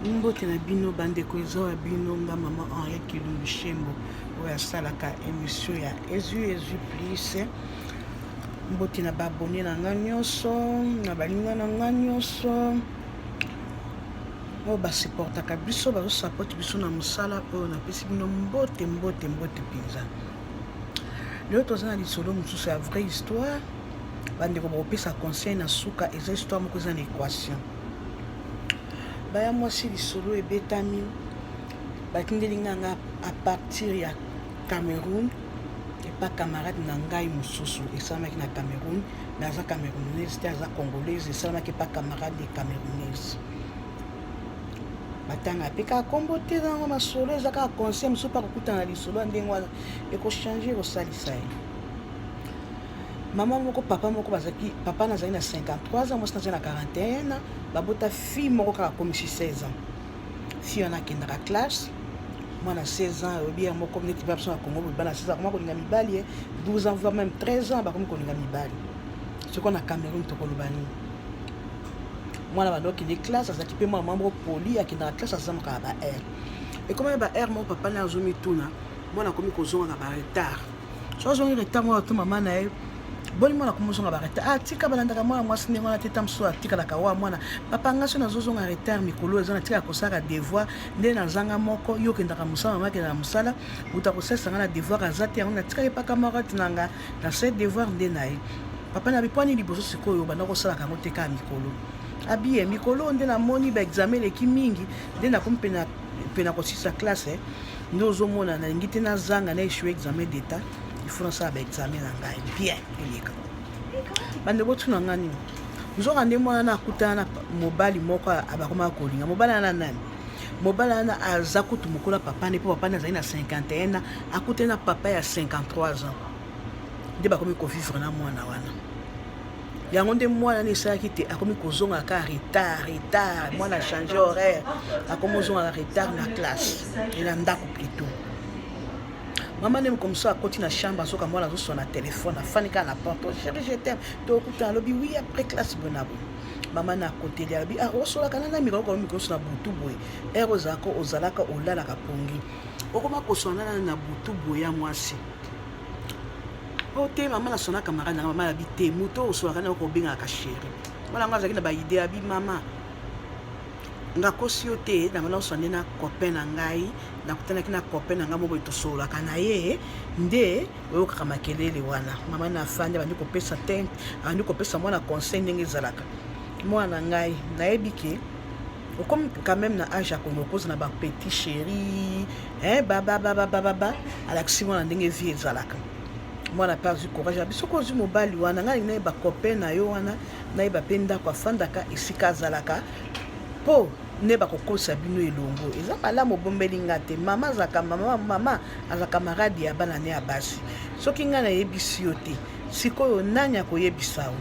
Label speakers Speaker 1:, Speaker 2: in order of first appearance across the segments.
Speaker 1: Mbote na bino bandeko, eza wa bino nga mama Henriette Kilumbu Shembo oyo asalaka émission ya Ezui Ezui Plus. Mbote na baabone na nga nyonso, na baninga na nga nyonso oyo basupportaka biso, bazosapote biso na mosala oyo. Napesi bino mbote, mbote, mbote mpenza. Lelo toza na lisolo mosusu ya vraie histoire. Bandeko bakopesa conseil na suka. Eza histoire moko eza na équation. Baya mwasi, lisolo ebetami, batindeli nga nga à partir ya Cameroun epa camarade na ngai mosusu. Esalamaki na Cameroun, mais aza camerounaise te, aza congolaise. Esalamaki epa camarade camerounaise. Batanga mpe kaka nkombo te, eza yango masolo, eza kaka conseil mosusu mpa kokutana na lisolo ya ndenge wana, ekochange, ekosalisa ye. Mama moko, papa moko bazalaki. Papa nazali na 53 ans, mwasi nazali na 41 ans. Babota fille moko kaka, akomisi 16 ans. Fille wana akendaka classe. Mwana 16 ans, oyebi ya moko neti biso na Congo, bana 16 ans akoma kolinga mibali. 12 ans, voire même 13 ans, bakomi kolinga mibali. Sikoyo na Cameroun tokoloba nini? Mwana banda okende classe, azalaki mpe mwana moko poli, akendaka classe, azamaka ba heure. Ekomaki ba heure moko, papa na azomituna, mwana akomi kozongaka ba retard. So azongi retard, mwana to mama na ye: "Boni, mwana akomi ozonga ba retard?" "Ah, tika, balandaka mwana mwasi ndenge wana te, ta mosusu atikalaka wa mwana." "Papa, nga so nazozonga retard mikolo eza natikala kosalaka devoir nde nazanga moko. Yo okendaka mosala, mama akendaka mosala, moto akosalisa nga na devoir aza te. Yango natikaki epa camarade na nga na se devoir nde na ye." Papa na bipwani liboso sikoyo banda kosalaka yango te, kaka mikolo abiye mikolo nde namoni baexamen eleki mingi, nde nakomi pena kosisa classe, nde ozomona nalingi te nazanga na échoué examen d'état. Il faut nasala baexamen na ngai bien eleka." Bandeko, tuna nga nini? Nzoka nde mwana na akutana na mobali moko, abakomaka kolinga. Mobali wana nani? Mobali wana aza kutu mokolo ya papa ne, mpo papa ne azali na 51 ans, akutani na papa ya 53 ans, nde bakomi kovivre na mwana wana. Yango nde mwana wana esalaki te akomi kozonga kaka retard, retard. Mwana change horaire, akomi ozongaka retard na classe e na ndako plutôt. Mama nde comme ça akoti na chambre, azoka mwana azosona na telefone, afandi kaka na porte: "Chéri, je t'aime, tokutana." Alobi: "Oui, après classe." Boye na boye, mama na akoteli, alobi: "Ah, osolaka nana mikolo mikolo mikolo na butu boye? Heure ozalaka, ozalaka olalaka pongi, okoma kosona nana na butu boye ya mwasi?" "O te mama, nasona camarade nanga." Mama alobi: "Te, moto osolaka na okobengaka chéri." Mwana yango azalaki na baidée. Abi: "Mama, nga kosi yo te, nanga nasona nde na copain na ngai. Nakutanaki na copain na ngai moko boye, tosololaka na ye, nde oyokaka makelele wana." Mama na afandi, abandi kopesa te, abandi kopesa mwana conseil ndenge ezalaka: "Mwana ngai, nayebi ke okomi quand même na age ya kongo koza na bapetit chéri, babababababa." Alakisi mwana ndenge vie ezalaka. Mwana mpe azwi courage. Abi: "Soki ozwi mobali wana, ngai nayeba copain na yo wana, nayeba mpe ndako afandaka, esika azalaka, mpo nde bakokosa bino elongo. Eza malamu obombeli nga te. Mama azalaka mama, mama aza camarade ya bana ne ya basi. Soki ngai nayebisi yo te, sikoyo nani akoyebisa yo?"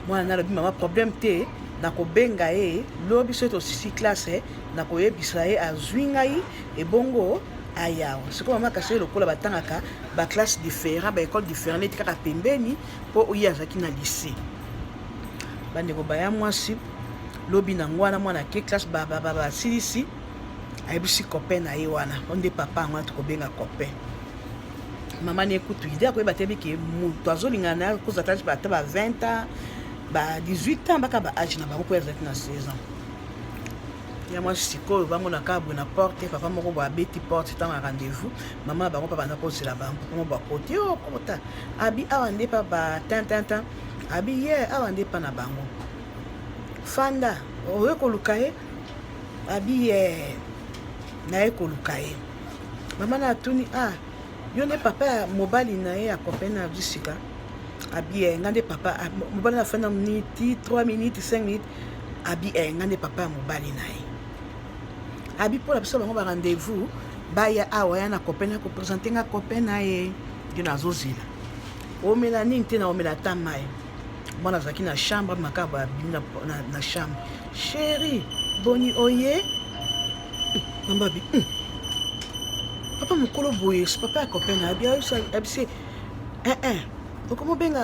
Speaker 1: Mwana nalobi: "Mama, problème te, nakobenga ye lobi soki tosisi classe, nakoyebisa ye azwi ngai ebongo ayawa." Sikoyo mama kasi ye lokola batangaka baclasse différent, baécole différent, neti kaka pembeni, mpo ye azalaki na lycée. Bandeko baya mwasi, lobi nango wana mwana ake classe, basilisi, ayebisi copain na ye wana o nde papa yango wana tokobenga copain. Mama ne kutu idée akoyeba te bike moto azolingana na ye kozala ata ba 20 ans, ba 18 ans, baka ba age na bango, mpo azalaki na 16 ans ya mwasi. Sikoyo bamona kaka boye na porte, papa moko boye abeti porte ntango ya rendez-vous. Mama na bango mpe banda kozela bango. Papa moko bakoti yo kota, abi: "Awa nde pa ba tintintin?" Abi: "Ye, awa nde pa na bango. Fanda, oye koluka ye?" Abi: "Ye, naye koluka ye." Mama na atuni: "Ah, yo nde papa ya mobali na ye, ya copain na azwi sika?" Abi: "E, nga nde papa mobali." Na fanda miniti, 3 minutes, 5 minutes. Abi: "E, nga nde papa ya mobali na ye." Abi: "Mpola biso bango barendez-vous, baya awa ya na copain na koprésente nga copain na ye, nde nazozela. Omela nini?" "Te, na omela ata mai." Mwana azalaki na chambre makabo, abimi na chambre: "Chéri, boni, oye?" Mama abi: "Papa mokolo boye, papa ya copain na?" Abi abisi: "Eh, okomobenga,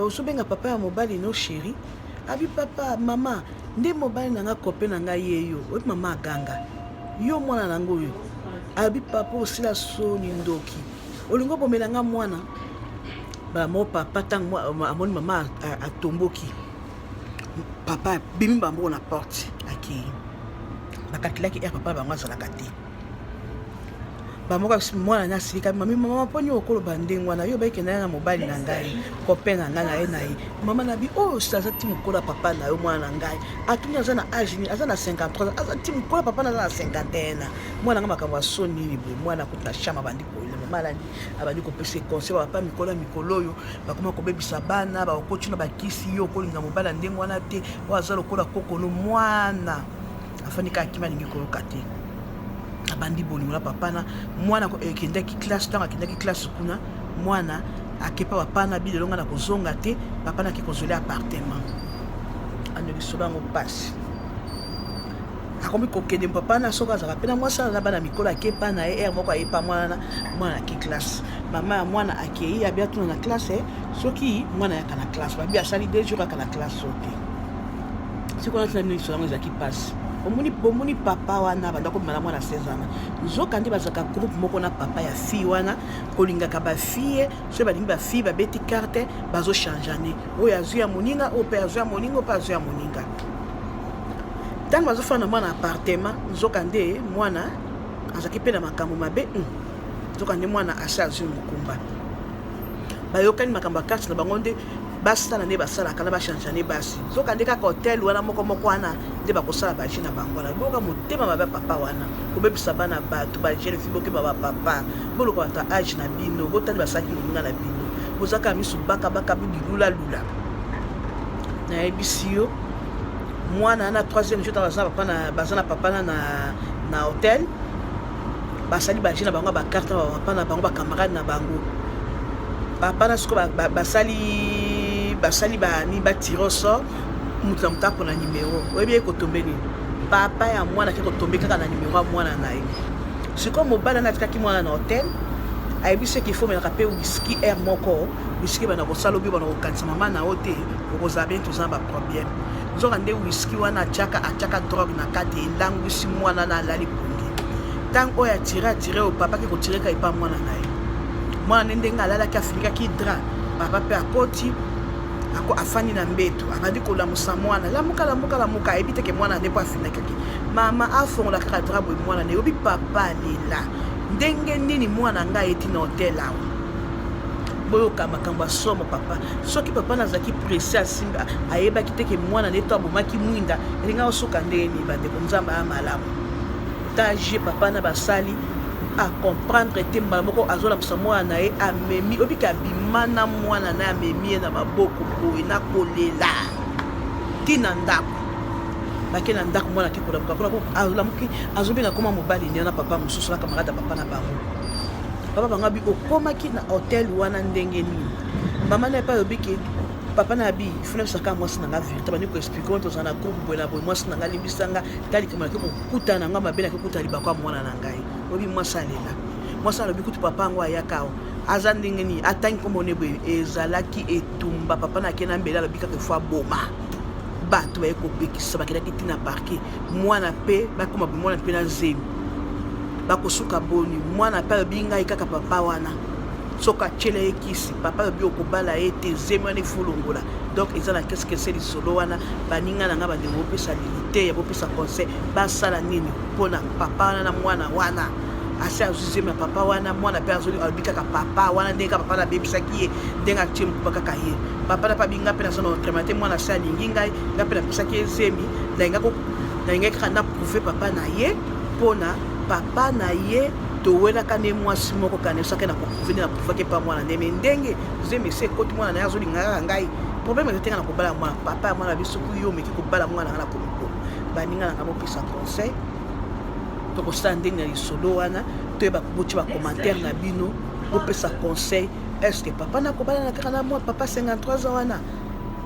Speaker 1: ozobenga papa ya mobali no chéri?" Abi: "Papa, mama, Nde mobali na nga copain na ngai ye yo oyebi mama aganga yo mwana na ngo oyo alobi papa osila soni ndoki olingi obomela nga mwana mbala moko papa ntango amoni mama atomboki papa abimi bango na porte akei bakalkulaki heure papa bango azalaka te bamoko mwana na asilika mami mama mpo nini okoloba ndenge wana yo obaki na na mobali na ngai copain na ngai na ye na ye mama na bi oyo oh, aza ti mokolo ya papa na yo mwana na ngai atuni aza na age nini aza na 53 aza ti mokolo ya papa na aza na 51 mwana nga makambo ya soni nini boye mwana akuti na chambre abandi kolela mama alandi abandi kopesa conseil bapapa mikolo ya mikolo oyo bakoma kobebisa bana bakokoti na bakisi yo okolinga mobali ya ndenge wana te oyo aza lokola kokono mwana afandi kaka kima alingi koyoka te abandi bolingo na papa na mwana ekendaki classe ntango akendaki classe kuna mwana akepa papa na bi lelo nga na kozonga te papa na ake kozwela appartement ando lisolo yango mpasi akomi kokende papa na soki azalaka mpe na mwasi na bana mikolo akepa na ye heure moko ayepa mwana na mwana ake classe mama ya mwana akei abi atuna na classe soki mwana ayaka na classe babi asali deux jours aka na classe oyo te sikoyo natina bino lisolo yango ezalaki mpasi omoni bomoni papa wana banda kobima na mwana 16 wana nzoka nde bazalaka groupe moko na papa ya fille wana kolingaka bafille soki balingi bafille babeti carte bazochangeane oyo azwi ya moninga oyo mpe azwi ya moninga oyo mpe azwi ya moninga ntango bazofanda mwana appartement nzoka nde mwana azalaki mpe na makambo mabe hmm. nzoka nde mwana asi azwi mokumba bayokani makambo ya kati na bango nde basala nde basalaka na bachangane basi nzoka nde kaka hotel wana moko moko wana nde bakosala baje na bango wana boyoka motema mabe papa wana kobebisa bana bato bajeune fille bokeba bapapa boluka bato ya age na bino botali basalaki moninga na bino bozaka misu bakabaka bilulalula nayebisi yo mwana na troisième jour baza na papa na na hotel basali baje na bango bakarte na bapapa na bango bacamarade na bango papa na sikoyo basali basali bani batire au sort moto na moto apona nimero oyebi ye kotombe nini papa ya mwana ake kotombe kaka na nimero ya mwana na ye sikoyo mobali wana atikaki mwana na hotel ayebisi eke ifo omelaka mpe wiski aire moko wiski bana kosala obi bana kokanisa mama na yo te okozala bien toza na baproblème nzoka nde wiski wana atiaka atiaka drogue na kati elangwisi mwana na alali pongi ntango oyo atire atire oyo papa ake kotireka epa mwana na ye mwana nde ndenge alalaki afinikaki drap papa mpe akoti ako afandi na mbeto abandi kolamusa mwana lamuka lamuka lamuka ayebi teke mwana nde mpo afinakaki mama afongola kaka drap boye mwana na yobi papa alela ndenge nini mwana ngai ayeti na hotel awa boyoka makambo ya somo papa soki papa nazalaki presse asimba ayebaki te ke mwana nde to abomaki mwinda elinga osuka ndenge nini bandeko nzambe aya malamu tage papa na basali acomprendre te mbala moko azolamusa mwana na ye amemi obiki abima na mwana na ye amemi ye na maboko boye na kolela ntina ndako bake na ndako mwana ake kolamuka kuna alamuki azobenga koma mobali nde na papa mosusu na camarade ya papa na bango papa bango abi okomaki na hotel wana ndenge nini mama na ye mpe alobi ke papa na abi funa bisaka mwasi na nga verité bandi koexplike wana tozala na groupe boye na boye mwasi na nga limbisa nga ta likambo nake kokutana na nga mabe nake kokutana libako ya mwana na ngai oyebi mwasi alela mwasi alobi kutu papa yango ayaka awa aza ndenge nini atangi nkombo ne boye ezalaki etumba papa na ake na mbele alobi kaka efo aboma bato baye kopekisa bakendaki ntina parke mwana mpe bakoma mwana mpe na zemi bakosuka boni mwana mpe alobi ngai kaka papa wana soki atyela ye kisi papa alobi okobala ye te zemi wana efulongola donc eza na keskese lisolo wana baninga na ngai bandeko bopesa liteya bopesa conseil basala nini mpona papa wana na mwana wana asi azwi zemi ya papa wana mwana mpe alobi kaka papa wana ndenge kaka papa nabebisaki ye ndenge atie mokuba kaka ye papa na pabi ngai mpe naza na entraînement te mwana asi alingi ngai ngai mpe napesaki ye zemi nalingaki kaka na prouve papa na ye mpona papa na ye towelaka nde mwasi moko kanisaki na koprouve nde na prouvaki epa mwana nde me ndenge zemi esi ekoti mwana na ye azolinga kaka ngai problème eza te nga na kobala mwana papa ya mwana biso soki yo omeki kobala mwana nga na komikolo baninga na ngai bopesa conseil tokosala ndenge na lisolo wana toyeba botya bacommentaire na bino bopesa conseil est ce que papa nakobalana kaka na mwa papa 53 ans wana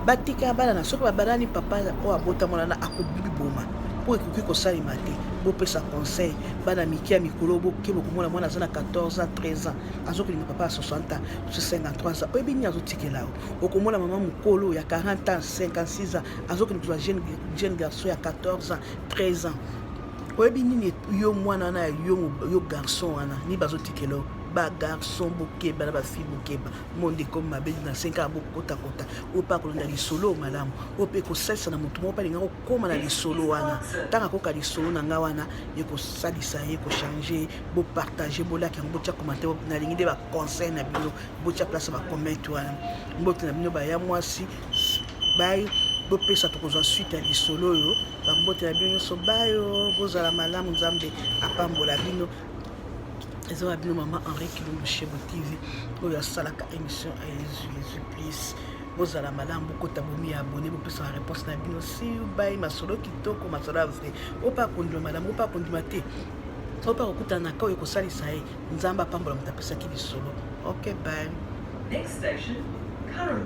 Speaker 1: batika ya balana soki babalani papa oyo abota mwana na akobiboma Mpo ekoki kosalema te. Bopesa conseil bana mike ya mikolo. Boke bokomona mwana aza na 14 ans, 13 ans, azokolinga papa ya 60 ans, 53 ans. Oyebi nini azotikela yo? Okomona mama mokolo ya 40 ans, 56 ans, azokende kozwa jeune garçon ya 14 ans, 13 ans. Oyebi nini yo mwana wana, yo garçon wana, nini bazotikela yo? Bagarçon, bokeba na bafille, bokeba. Monde ekomi mabe na senka ya bokotakota. Oyo mpe akolanda lisolo malamu, oyo mpe ekosalisa na motu moko mpe alinga kokóma na lisolo wana. Ntango akoka lisolo na nga wana, ekosalisa ye, ekochange. Bopartage, bolaki yango, botia commentaire. Nalingi nde baconseil na bino, botia place ya bacomment wana. Mbote na bino, baya mwasi bai, bopesa. Tokozwa suite ya lisolo oyo. Bambote na bino nyonso bayo, bozala malamu, Nzambe apambola bino. Eza wa bino mama Henri Kilumbu, Shebo TV, oyo asalaka émission Yezu Yezu Plus. Bozala malamu, bokota, bomi abonné, bopesaka réponse na bino. See you, bye. Masolo kitoko, masolo ya vrai. Oyo mpe akondima malamu, oyo mpe akondima te, oyo mpe akokutana na ka oyo ekosalisa ye. Nzambe apambola moto apesaki lisolo. Ok, bye.
Speaker 2: Next station, Currumbin.